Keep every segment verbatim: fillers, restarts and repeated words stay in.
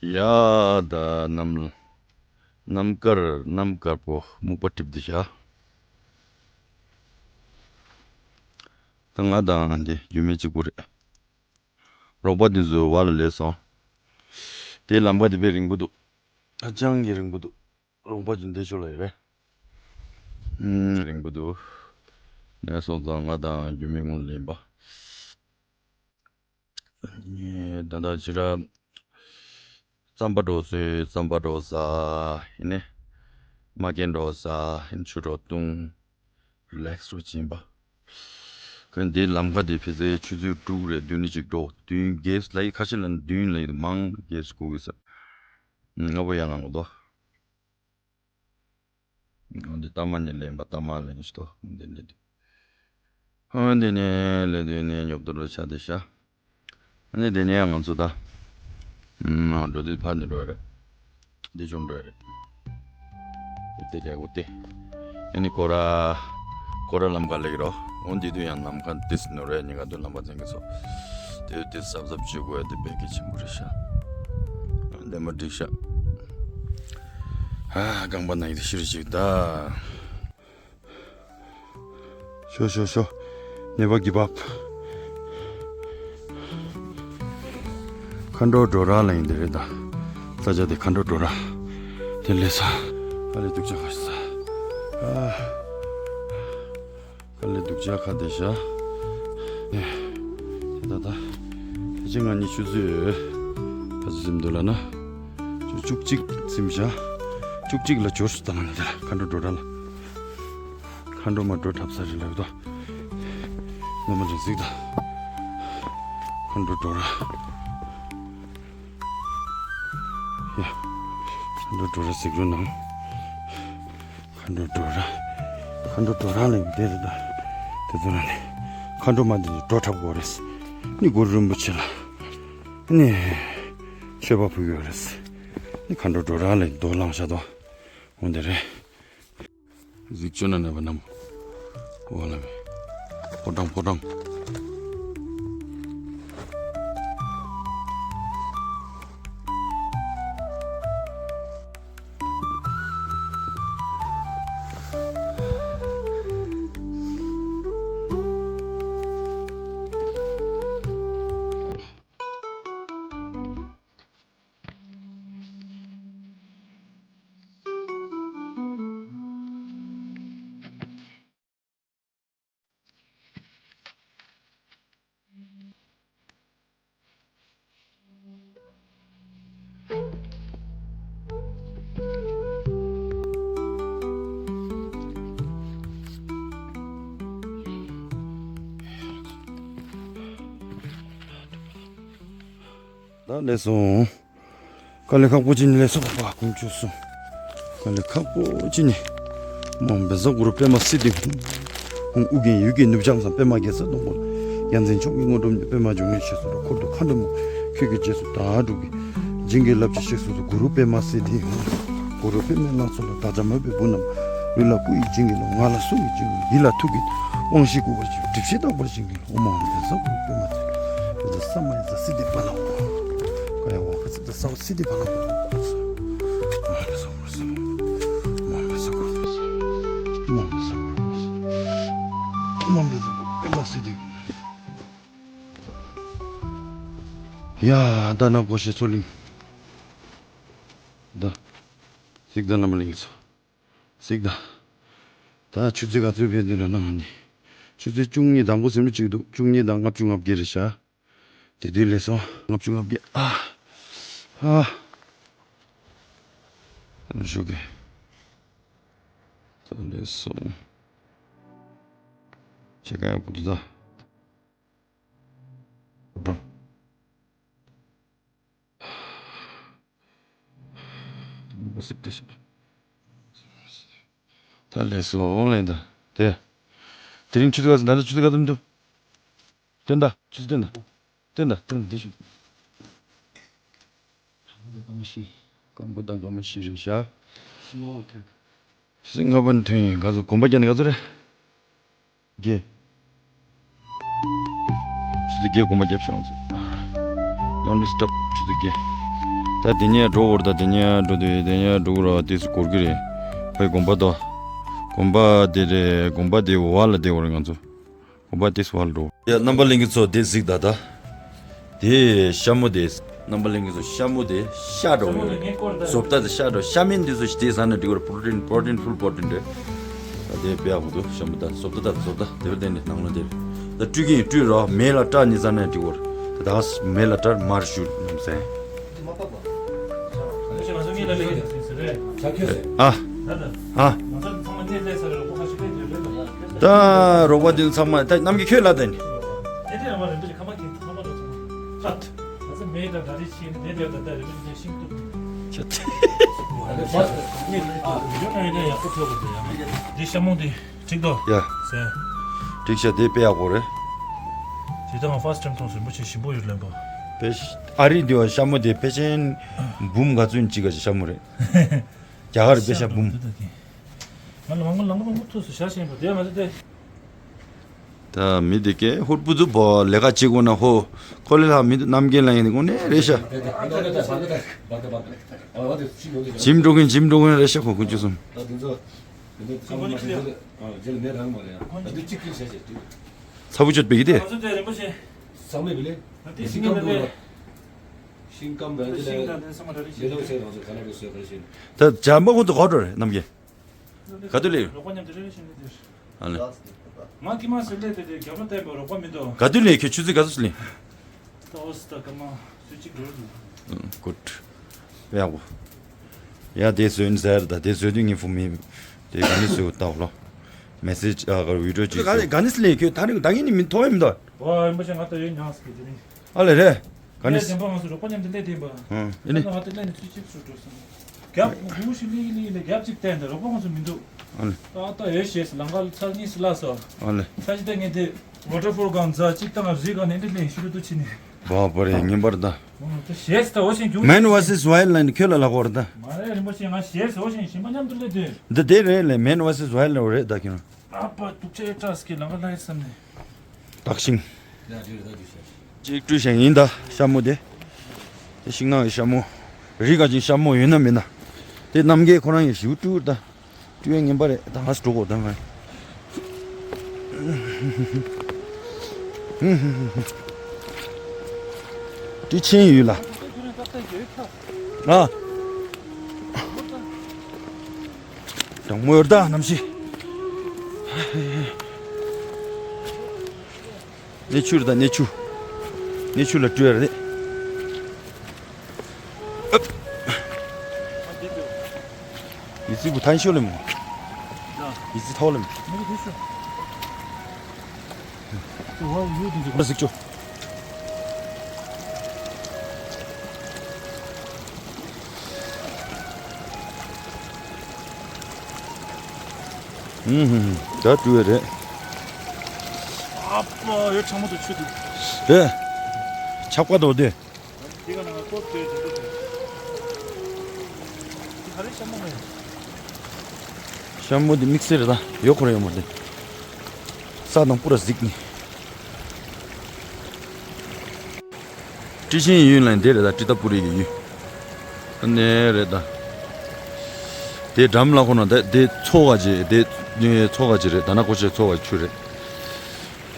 ཡ། ད་ནམ་ནམ་དཀར་ནམ་དཀར་པོ་སྨུག་པ་གྲིབ་དེ་བཞག་ད་ང་དང་འདི་རྒྱུས་མེད་གཅིག་པུ་རེད། རོགས་པ་དེ་ཚོ་བར་ལ་ལས་སོང་། དེ་ལམ་ཁ་དེ་དཔེ་རིང་པོ་འདུག་ཧ་ཅང་གི་རིང་པོ་འདུག་རོགས་པ་ཅུང་བདེ་ཤོས་ལ་ཡོད་རེད། ཨུམ། རིང་པོ་འདུག་ནས་སོང་ཙང་ང་དང་རྒྱུས་མེད་ངུ་ལེན་པ། ད་ལྟ་ཕྱི་ར་རྩམ་པ་འགྲོ་ཟེར་རྩམ་པ་འགྲོ་ཟ། ཡིན་ནི། མ་ཀན་འགྲོ་ཟ། ཡིན་ཆུ་འགྲོ་བཏུང་། རི་ལེགས་རུ་ཕྱིན་པ། ཁོས་འདིའི་ལམ་ཁ་དེ་ཕལ་ཆེར་ཆུ་ཚོད་དྲུག་རེད་བདུན་ནི་ཅིག་འགྲོ་བདུན་བརྒྱད་ལ་ཡི་ཁ་ཤས་ལ་བདུན་ལ་ཡི་མང་བརྒྱད་སུ་གོ་གི་ས། ལྔ་པོ་ཡར་ལངས་དགོས་དོ། འདི་ལྟ་མ་ཉེ་ལེན་པ་ལྟ་མ་ལེན་ཞིག་ཏོ་འདི་འདི་འདི། ཨ་འདི་ནས་ལས་དུས་ནས་ཉོབ་ཏོ་རོ་ཆ་དེ་ཤ། ཨ་ནི་དེ་ནས་ང་ཚོ་ད། ཨུམ་འགྲོ་དུས་ཕར་ནས་འགྲོ་ཡ་རེད། འདི་ཅུང་འགྲོ་ཡ་རེད། དེ་རྒྱག་གོ་དེ། ཨ་ནི་ཀོ་ར། ཀོ་ར་ལམ་ཁ་ལེགས་རོ། འོ་འདི་དུས་ཡང་ལམ་ཁ་དེ་སི་ནོ་རེད་ཉི་ག་དུ་ལམ་པ་འཛིན་གི་ཚོ། དེ་དུས་དེ་གཟབ་གཟབ་བྱེད་དགོས་ཡ་དེ་བེད་ཀྱི་ཆེན་པོ་རེད་ཤག་ལྡན་པ་འགྲིག་ཤག་ཨ་རྐང་པ་ན་ཡི་ཤི་རི་ཅིག་ད། ཤོ་ཤོ་ཤོ། ནེ་བ་གི་བབ། མཁའ་འགྲོ་འགྲོ་ར་ལ་ཡིན་དེ་རེད་ད། ས་ཆ་དེ་མཁའ་འགྲོ་འགྲོ་ར། དེ་ལས་ས། ཨ་ལས་སྡུག་ཅག་ཁ་ཤི་ས། ཨ། ཨ་ལས་སྡུག་ཅག་ཁ་དེ་ཤ། ནེ། དེ་ད་ད། དེ་ཅི་ང་གཉིས་ཆུ་ཚོད། ཕ་ཚོད་ཟིམ་འདུག་ལ་ན། ཆུ་བཅུ་གཅིག་ཟིམ་ཤ། བཅུ་གཅིག་ལ་འབྱོར་སུ་བཏང་ནི་དེ་ལ་མཁའ་འགྲོ་འགྲོ་ར་ལ། མཁའ་འགྲོ་མ་འགྲོ་གྲབས་ས་རེད་ལབ་དོ། ནམ་མ་རེད་གཟིགས་དང་། མཁའ་འགྲོ་འགྲོ་ར། ཡ། མཁའ་འགྲོ་འགྲོ་ར་གཟིགས་རོགས་གནང་། མཁའ་འགྲོ་འགྲོ་ར། མཁའ་འགྲོ་འགྲོ་ར་ལ་ཡིན་དེ་རེད་ད། དེ་ཚོ་ལ་ནི། མཁའ་འགྲོ་མ་འདི་ནི་འགྲོ་གྲབས་དགོས་རེད། ནི་གུ་རུ་རིན་པོ་ཆེ་ལ། ནི། མཆོད་པ་ཕུལ་ཡོད་རེད། ནི་མཁའ་འགྲོ་འགྲོ་ར་ལ་ཡིན་རྡོ་ལངས་ཤ་དོ། འོ་འདི་རེད། གཟིགས་བཅོས་ན་ནས་པ་རྣམས། འོ་ལ་མེ། ཕོ་བྲང་ཕོ་བྲང་། ད་ལས་སོང་། དཀའ་ལས་ཁག་པོ་ཅིག་ནི་ལས་སོང་པ་ཀུན་སྤྱོད་སོང་། དཀའ་ལས་ཁག་པོ་ཅིག་ནི། མོ་བེ་ཟ་གུ་རུ་པད་མ་སི་ཏི་ཧུང་། ཧུང་ཨུ་རྒྱན་ཡུལ་གྱི་ནུབ་བྱང་ས་པད་མ་རྒྱལ་ས་སྟོང་པོ་ལ། ཡ་མཚན་མཆོག་གི་དངོས་གྲུབ་ནི་པད་མ་འབྱུང་གནས་ཞེས་སོགས་འཁོར་དུ་མཁའ་འགྲོ་མ། ཁྱོད་ཀྱི་རྗེས་སུ་བདག་སྒྲུབ་ཀྱི། བྱིན་གྱིས་བརླབ་ཕྱིར་གཤེགས་སུ་གུ་རུ་པད་མ་སི་ཏི་ཧུང་། གུ་རུ་པདྨའི་ལང་ཚོ་ལ། བདག་ཅག་མོས་པའི་བུ་རྣམས། ལུས་ལ་སྐུ་ཡི་བྱིན་གྱིས་རློབས། ངག་ལ་གསུང་གི་བྱིན་གྱིས། ཡིད་ལ་ཐུགས་ཀྱི་དབང་བཞི་བསྐུར་བར་བྱིན། སྒྲིབ་བཞི་དག་པར་བྱིན་གྱིས་རློབས། ཨོཾ་ཨཱཿཧཱུྃ་བཛྲ་གུ་རུ་པདྨ་ཙི། བཛྲ་ས་མ་ཡ་བཛྲ་སིདྡྷི་ཕ་ལ་ཧོ། ཀ་ཡ་ཝ་ཀ་ཙི་བཛྲ་ས་ཝ་སིདྡྷི་ཕ་ལ་ཧོ། ཨོཾ་བཛྲ་ས་གུ་རུ་ས་ཨོཾ་བཛྲ་ས་གུ་རུ་ས་ཨོཾ་བཛྲ་ས་གུ་རུ་ཨོཾ་བཛྲ་ས་གུ་རུ་པདྨ་སིདྡྷི། ཡ་ད་ན་གོ་ཤེས་ཚོ་ལིང་། ད། གཟིགས་ད་ན་མ་ལིང་ཚོ། གཟིགས་དང་། ད་ཆུ་ཚོད་ག་ཚོད་ཕེབས་འདི་ལ་ན་ང་ནི། ཆུ་ཚོད་བཅུ་གཉིས་དང་པོ་ཟིན་ལ་གཅིག་འདུག་བཅུ་གཉིས་དང་ལྔ་བཅུ་ང་བརྒྱད་རེད་ཤག་དེ་དུས་ལས་སོང་ལྔ་བཅུ་ང་བརྒྱད། ཨ། ཨ། ཞུ་གི་ད་ལས་སོང་། ཆེ་ག་ཡང་པོ་འདུག་ད། ད་ལས་སོང་ལས་ད། དེ། དེ་རིང་ཆུ་ཚོད་ག་ཚོད་ད་ལྟ་ཆུ་ཚོད་ག་ཚོད་འདུག་སྟོན་ད་ཆུ་ཚོད་སྟོན་ད། སྟོན་ད་སྟོན་ད་དེ་ཞུ། སྐམ་པོ་དང་སྐམ་པོ་ཞིག་རེད་ཤག་ཆུ་ཚོད་ལྔ་པ་ནས་ཐོན་ཡིན། ག་ཚོད་དགོན་པ་རྒྱབ་ནས་ག་ཚོད་རེད། བརྒྱད། ཆུ་ཚོད་བརྒྱད་དགོན་པ་རྒྱབ་ཤོག་ང་ཚོ། Non stop ཆུ་ཚོད་བརྒྱད། ད་དེ་ནས་འགྲོ་བར། ད་དེ་ནས་འགྲོ་དུས་དེ་ནས་འགྲོ་གི་ར་དེ་སུ་འགོར་གི་རེད། ཕའི་དགོན་པ་དོ། དགོན་པ་དེ་རེད། དགོན་པ་དེ་བ་ལ་དེ་བར་ང་ཚོ། དགོན་པ་དེ་སུ་བ་ལ་འགྲོ། ཡ་རྣམ་པ་ལྷན་རྒྱས་ཚོ་དེ་གཟིགས་ད་ད། དེ་ཤ་མོ་དེ། རྣམ་པ་ལྷན་རྒྱས་ཚོ་ཤ་མོ་དེ་ཤ་འགྲོ་གི་རེད། བཟོ་ལྟ་དེ་ཤ་འགྲོ། ཤ་མིན་དེ་ཚོ་ཞིག་དེ་ཟ་ན་འགྲིག་གི་རེད། པྲོ་ཊིན། པྲོ་ཊིན། ཕུལ་པྲོ་ཊིན་རེད། ད་དེ་དཔེ་ཡག་པོ་འདུག་ཤ་མོ་ད་བཟོ་ལྟ་ད་བཟོ་ལྟ་དེ་བར་བསྟན་ནས་ནང་ལ་དེ་རེད། ད་སྤྲུལ་གིན་སྤྲུལ་རོགས། མེ་ལ་སྐྲག་ནི་ཟ་ན་འགྲིག་གི་རེད། ད་ད་མེ་ལ་སྐྲག་མར་ཞུ་ནམ་ཟན། ཨ། ཨ། ད་རོགས་པ་དེ་ཚང་མ་ད་རྣམ་རྒྱལ་ཁྱོད་ལ་དེ་ནི། འདི་ཤ་མོ་འདི། གཅིག་དོ། ཡ། ཟེར། འགྲིག་ཤག་དེ་དཔེ་ཡག་པོ་རེད། དེ་ད་ང་first time མཐོང་སོང་། རིན་པོ་ཆེ་ཞིམ་པོ་ཡོད་ལན་པ། དཔེ་ཤ། ཨ་རི་འདི་བ་ཤ་མོ་དེ་ཕལ་ཆེར་འབུམ་ག་ཚོད་གཅིག་ག་ཤ་མོ་རེད། རྒྱ་གར་དཔེ་ཤ་འབུམ། ང་ལ་མང་པོ་ལང་པ་མང་པོ་ཐུག་སོང་། ཤ་ཞིམ་པོ་དེ་མ་རེད་དེ། ད་མི་དེ་ཀའི་ཧུར་པུ་ཙུ་བོ་ལས་ཀ་བྱེད་དགོས་ན་ཧོ། ཁོ་ལས་ལྷག་མི་འདུག་རྣམ་རྒྱལ་ལ་ཡིན་དགོས་ནས་རེད་ཤག་ཇིམ་འགྲོ་མཁན་ཇིམ་འགྲོ་མཁན་རེད་ཤག་ཁོ་ཀུན་སྤྱོད་གསུམ། ཚ་བོ་གཅོད་པའི་གི་དེ། ཚང་མས་བིལ་ལེ། ཤིང་སྐམ་བལ་ལེ། ལེ་ལོ་ཆེ་རང་ཚོ་ག་ལ་རུ་སོས་ག་ལ་ཤེས། ད་ཇམ་པ་ཁོ་ཚོ་གོ་འགྲོ་རེད་རྣམ་རྒྱལ། ག་དུས་ལེ། རོགས་པ་མཉམ་དུ་རེ་རེ་བཞིན་ནས་དེར། ཨ་ལེ། ང་ཀི་མ་སི་ལེ་དེ་དེ་རྒྱབ་ལ་བསྟན་པའི་རོགས་པ་མི་འདུག་ག་དུས་ལེ། ཁྱོད་ཆུ་ཚོད་ག་ཚོད་ལེ། ད་ཨོ་སི་ད་ཀ་མ་སུ་གཅིག་འགྲོ་རུ་འདུག་ཨུ། གུད། ཡག་པོ། ཡ་དེ་བཟོས་ནི་ཟེར། ད་དེ་བཟོས་དུས་ངས་ཕུ་མི་དེ་ག་ནས་བཟོས་ལྟ་ལོ། མེ་སེ་ཇི་ཨ་ག་བི་ཌི་ཡོ་ཅིག་ག་ག་ནས་སི་ལེ། ཁྱོད་ད་རིང་ད་ངས་ནི་མི་ཐོག་ཡིན་མི་འདུག་ཝ་རིན་པོ་ཆེ་ང་ད་ཡོད་ཉག་སི་གི་དེ་རིང་། ཨ་ལེ་རེད། ག་ནས་སི། ངས་དེ་འབའ་ང་ཚོ་རོགས་པ་མཉམ་དུ་སླེབས་དེ་འབའ། ཨང་། ཡིན་ནི། ང་ད་སླེབས་ནས་ཚུལ་ཆིབས་སུ་འགྲོ་སོང་། རྒྱབ་ཧུ་ཤི་ལི་ལི་ལི་རྒྱབ་ཅིག་བསྟན་ཏེ་རོགས་པ་ང་ཚོ་མི་འདུག་ཨ་ལེ། ད་ད་ཡོད་ཤེས་ལང་ཀ་ཚར་གཉིས་སུ་ལ་སོ། ཨ་ལེ། ཚར་གཅིག་ད་ངས་དེ་ཝ་ཊར་ཕོལ་གང་ཚར་གཅིག་ད་ང་རི་ག་ནས་འདི་ལེན་ཤི་རུ་ཏུ་ཕྱིན་ནས། བ་པ་རེ་ངན་པར་ད། ཨོ་ད་ཤེས་ད་འོ་ཤེས་རྒྱུ། Man versus Wild ལ་ནི་ཁྱོད་ལ་ལ་གོ་ར་ད། མ་རེད་རིན་པོ་ཆེ། ང་ཤེས་འོ་ཤེས་ཞིམ་པ་མཉམ་དུ་སླེབས་དུས། འདི་དེ་རེད་ལེ། Man versus Wild ལ་རེད་ད་ཁྱོད། ཨ་ཕ་སྡུག་ཅག་ཨེ་སྐྲག་སྐྱེ་ལང་ཀ་ལ་ཡེ་བསམ་ནས། བདག་ཤིང་། ཅིག་སྤྲུལ་ཞིང་ཡིན་ད་ཤ་མོ་དེ། དེ་ཤིང་ནགས་ཀྱི་ཤ་མོ། རི་ག་ཅིག་ཤ་མོ་ཡོད་ན་མེད་ན། དེ་རྣམ་རྒྱལ་ཁོ་རང་གིས་ཞིབ་སྤྲུལ་ད། སྤྲུལ་ཡས་ངན་པ་རེད། ད་ཧ་སི་འགྲོ་གོ་ད་ང་། ཏི་ཆེན་ཡུལ་ལ། ཨ། དྲང་མོ་ཡོད་ད་གནམ་གཤིས། གནས་ཆུ་རེད་ད་གནས་ཆུ། གནས་ཆུ་ལ་སྤྲུལ་ཡ་རེད། ཨབ། ཡི་ཙི་བུ་ཐན་ཤོ་ལེམ། ཡི་ཙི་ཐོ་ལེམ། ཟིག་ཅོ། ཨུམ་ཧུམ། ད་བཀྲུ་བས་རེད། ཨ་ཕ་ཡོད་ཚང་མ་དུ་ཆུ་དུ། རེད། ཆག་པ་དོ་དེ། དེ་ག་ནང་ལ་ཀོབ་ཏེ་དེ་འདྲ་དེ། དེ་ག་རེ་ཤ་མོ་རེད། ཤ་མོ་དེ་དམིགས་བསལ་རེད་ད། ཡོད་ཁོ་ར་ཡོད་མ་དེ། ས་དང་པུ་ར་གཟིགས་ནི། ཀྲི་ཆེན་ཡུལ་ལ་འདི་རེད་ད། ཀྲི་ཏ་པུ་རི་གི་ཡུལ། ཨ་ནེ་རེད་ད། དེ་འགྲམ་ལ་ཁོ་ན་དེ་དེ་ཚོ་ག་ཅེ་དེ་ཚོ་ག་ཅེ་རེད་ད། ན་ཀོ་ཆེ་ཚོ་ག་ཆུ་རེད།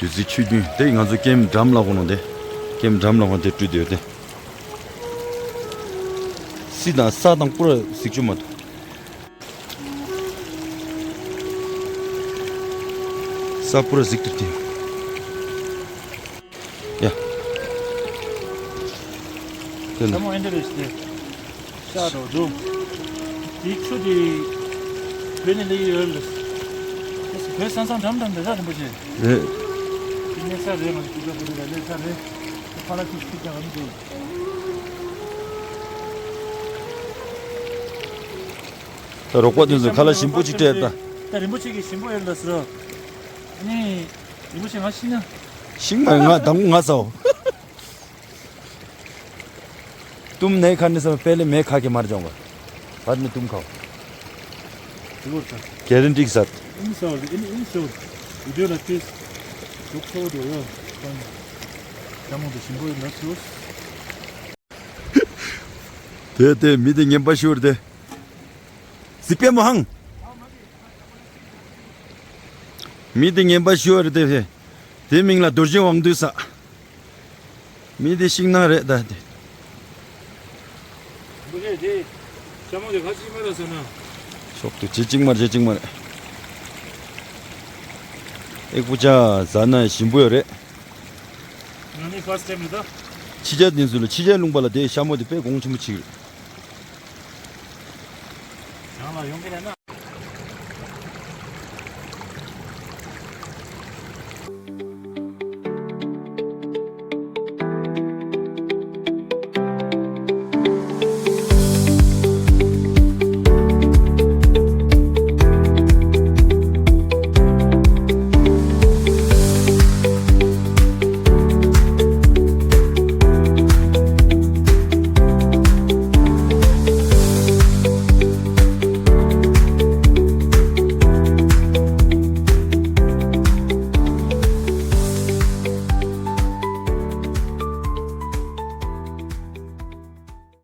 བདུད་རྩི་ཆུ་རྒྱུན་དེ་ང་ཚོ་ཀེམ་འགྲམ་ལ་ཁོ་ན་དེ། ཀེམ་འགྲམ་ལ་ཁོ་ན་དེ་བཀྲུས་དེ་ཡོད་དེ། སི་དང་ས་དང་པུ་ར་གཟིགས་ཆུ་མ་ཐུབ། ས་པུ་ར་གཟིགས་ཐུབ་དེ། ཡ། དེ་ལ། ས་མོ་ཨེ་འདྲ་རེད་ཟེར། ཤ་རོ་རོ། དེ་ཆུ་དེ་བོད་ནས་སླེབས་ཀྱི་ཡོད་རེད། བོད་ས་མཚམས་འགྲམ་འགྲམ་རེད་ད་རིན་པོ་ཆེ། རེད། དེ་གནས་ས་རེད། ང་ཚོ་དུས་ཚོད་བོད་ལ་གནས་ས་རེད། ཁ་ལག་ཅིག་ཅིག་ཀྱང་མི་འདུག་ད་རོགས་པ་དེ་ཚོ་ཁ་ལག་ཞིམ་པོ་ཅིག་སྤྲད་ད། ད་རིན་པོ་ཆེ་གིས་ཞིམ་པོ་ཡོད་ལ་ཟེར། ཨ་ནི། རིན་པོ་ཆེ་ང་ཤི་ན། ཤིང་མ་ང་དང་པོ་ང་ཟའོ། ཏུམ་ནེ་ཁ་ནི་ས་པེ་ལེ་མེ་ཁ་ཀེ་མར་ཇོང་ག། བར་ནི་ཏུམ་ཁའོ། དེ་ལོར་ཚ། གེ་རན་ཊི་ས། ཨིན་ས་ཨིན་ཨིན་ས། བི་ཌིའོ་ལ་ཏིས། ལུག་ཚོ་དོ་ཡོ། ཀམ། ཀམ་མོ་དོ་ཞིམ་པོ་ཡོད་ན་ཚུ། དེ་དེ་མི་དེ་ངན་པ་ཤོར་དེ། སི་པེ་མོ་ཧང་། མི་དེ་ངན་པ་ཤོར་དེ། དེ་མིང་ལ་རྡོ་རྗེ་དབང་འདུས་ས། མི་དེ་ཤིང་ནགས་རེད་ད་དེ། འདི་རེད་དེ། ཤ་མོ་དེ་ཁ་ཅིག་མ་ར་ཟེར་ན། ཤོག་དེ་ཇེ་ཅིག་མར་ཇེ་ཅིག་མར། ཨེ་ཀུ་ཅ་ཟ་ན་ཞིམ་པོ་ཡོད་རེད། ང་ནི་ཕར་སི་ཊེམ་རེད་ད། ཕྱི་རྒྱལ་དེ་ཚོ་ལ་ཕྱི་རྒྱལ་ལུང་པ་ལ་དེ་ཤ་མོ་དེ་དཔེ་གོང་ཆེན་པོ་ཅིག་རེད། རང་ལ་ཡོང་གི་རེད་ན།